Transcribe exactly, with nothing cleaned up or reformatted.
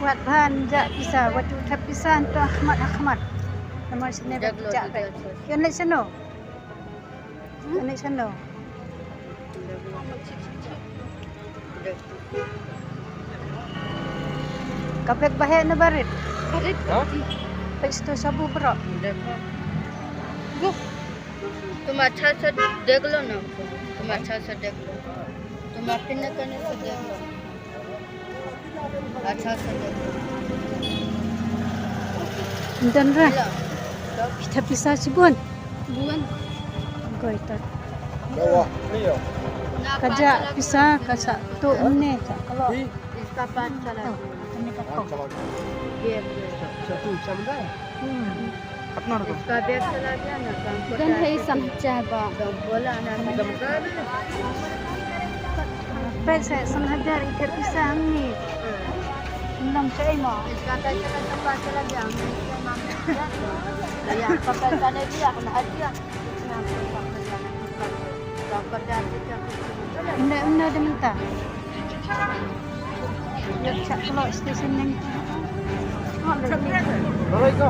Wat ban jah pisa, wat ju thep pisa, to khmat ha khmat. Namar shane ba jah kai. Ïa leit shano? Ïa leit shano? Ka bag ba heh ne ba rit? Ba rit. Peit to shabu bro. Go. तुम अच्छा से देख लो ना, तुम अच्छा से देख लो, तुम अपने कने से देख लो, अच्छा से देख लो। Don ra. Phi thep pisa shibun. Bun. Goi ta. Ka jah pisa ka sah to ne ka. इसका पाँच चला दो। ये, ये। इसका बैग चला गया ना, तो हमको Don hei sam chah ba. तो बोला ना, मैं Peit sa san hajar i thep pisa hangne. Lam sa ei mo. इसका पैसा का तो पाँच चला गया, हमने इसके नाम पे किया। ये आपका पैसा नहीं दिया, हम हट गया। इतना हमको पैसा नहीं दिया, तो हमको डाल के क्या कुछ नहीं। Ynda, ynda da mynta. Ïa, sha kloi station neng. Alright, go.